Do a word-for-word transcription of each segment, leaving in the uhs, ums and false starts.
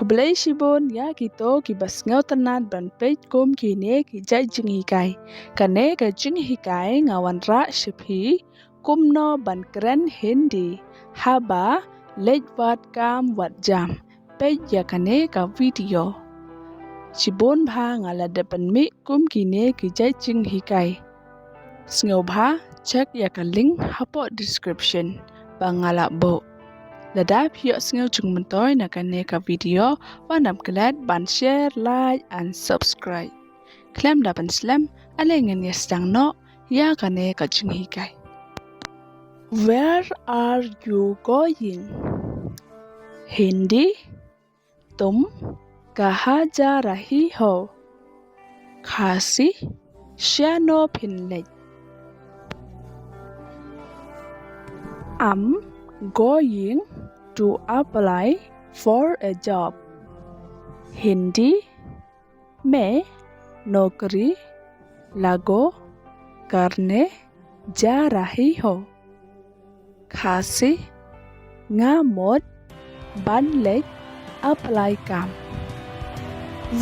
Blei shibun ïa kito kiba sngewtynnat ban peit kum kine ki jait jinghikai. Kane ka jinghikai nga wanrah sha phi kumno ban kren Hindi haba leit wad kam wad jam. Peit ïa kane ka video. Shibun bha nga la dep ban mih kum kine ki jait jinghikai. Sngewbha check ïa ka link hapoh description ba nga la buh. Lada phi ïohsngew jingmyntoi na kane ka video, wat nym klet ban share, like and subscribe. Khlem da pynslem, ale ngin ïa sdang noh ïa kane ka jinghikai. Where are you going? Hindi, तुम कहाँ जा रही हो? खांसी, shano phin leit? I'm going to apply for a job. Hindi, मैं नौकरी लागू करने जा रही हूँ। खांसी, nga mut ban leit apply kam.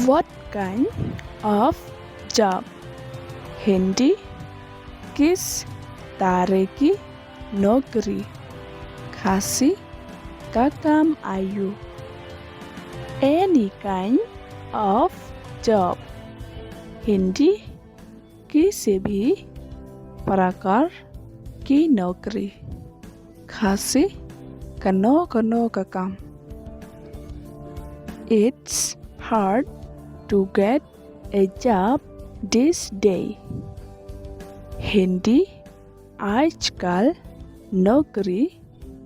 What kind of job? Hindi, किस तरह की नौकरी? खांसी, का काम आयु? Any kind of job. Hindi, किसी भी प्रकार की नौकरी। खांसी, kano kano ka kam। It's hard to get a job this day. Hindi, आजकल नौकरी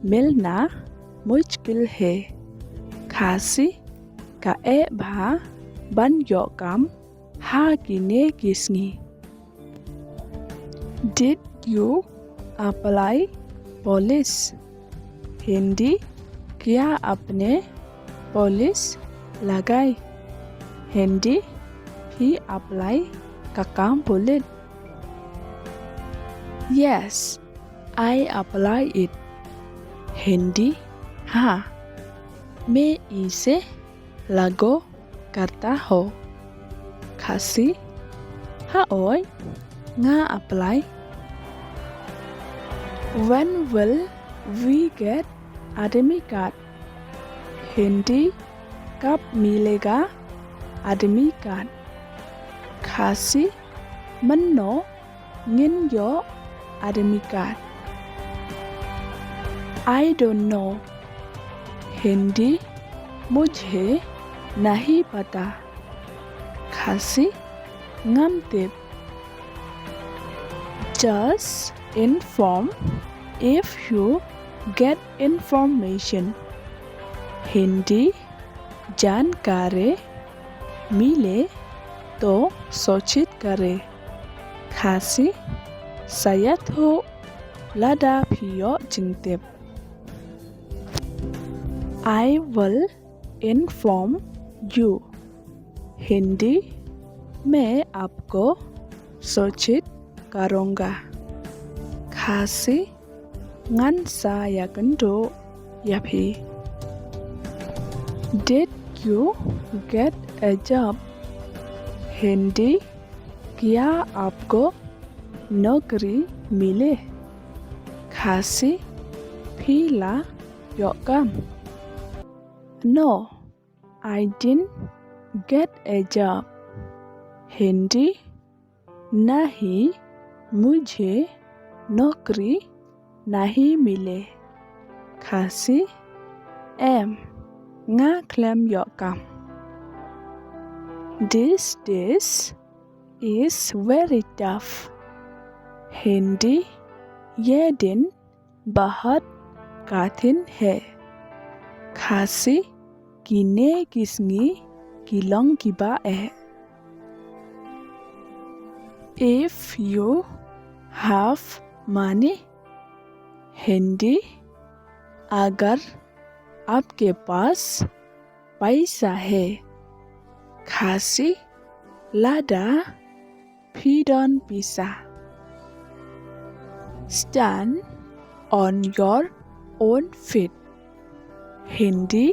मिलना मुश्किल है। खांसी, ka eh bha ban ïoh kam ha kine ki sngi। Did you apply police? Hindi, क्या आपने पुलिस लगाई? Hindi, phi apply ka kam pulit? Yes, I apply it. Hindi, हाँ, मैं इसे लागू करता हूँ। खांसी, haoid, nga apply। When will we get admit card? Hindi, कब मिलेगा एडमिट कार्ड? खांसी, mynno ngin ïoh admit card? I don't know. Hindi, मुझे नहीं पता। खांसी, ngam tip। Just inform if you get information. Hindi, जानकारी मिले तो सूचित करें। खांसी, sa ïathuh lada phi ïoh jingtip। I will inform you. Hindi, मैं आपको सूचित करूँगा। खांसी, ngan sa ïakynduh ïa phi। Did you get a job? Hindi, क्या आपको नौकरी मिले? खांसी, phi la ïoh kam? No, I didn't get a job. Hindi, नहीं, मुझे नौकरी नहीं मिले। खांसी, em, nga khlem ïoh kam। This dish is very tough. Hindi, ये डिश बहुत कठिन है। खांसी, kine ki sngi ki long kiba eh। If you have money, Hindi, अगर आपके पास पैसा है। खांसी, lada phi don pisa। Stand on your own feet। Hindi,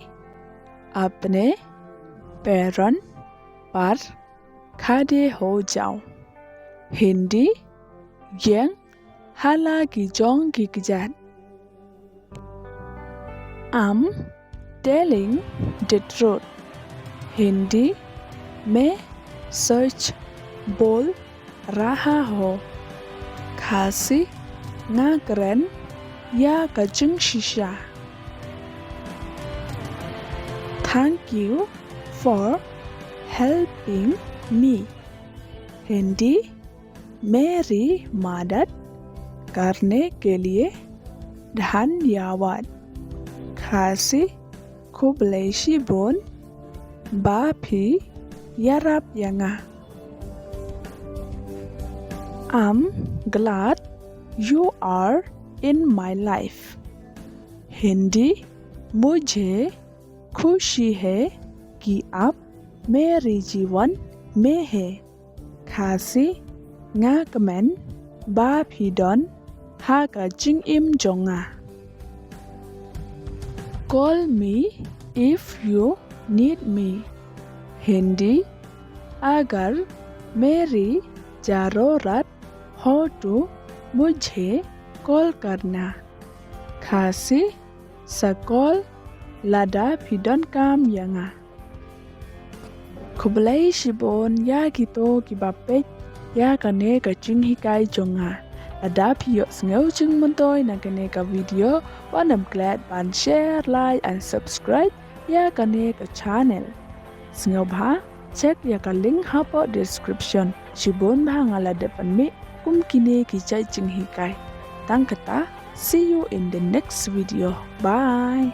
अपने Peron, par, khade ho jao. Hindi, ïeng ha la ki jong ki kjat. I'm telling the truth. Hindi, मैं सच बोल रहा हूँ। Khasi, nga kren ïa ka jingshisha. Thank you for helping me. Hindi, मेरी मदद करने के लिए धन्यवाद। Khasi, khublei shibun ba phi ïarap ïa nga. I'm glad you are in my life. Hindi, मुझे खुशी है कि आप मेरे जीवन में हैं। Khasi, nga kmen ba phi don ha ka jingim jong nga. Call me if you need me. Hindi, अगर मेरी ज़रूरत हो तो मुझे कॉल करना। Khasi, sa call lada phi donkam ïa nga. Khublei shibun ïa kito kiba peit ïa kane ka jinghikai jong nga. Lada phi ïohsngew jingmyntoi na kane ka video, wat nym klet ban share, like and subscribe ïa kane ka channel. Sngewbha check ïa ka link hapoh description. Shibun bha nga la dep ban mih kum kine ki jait jinghikai. Tang kata, see you in the next video. Bye.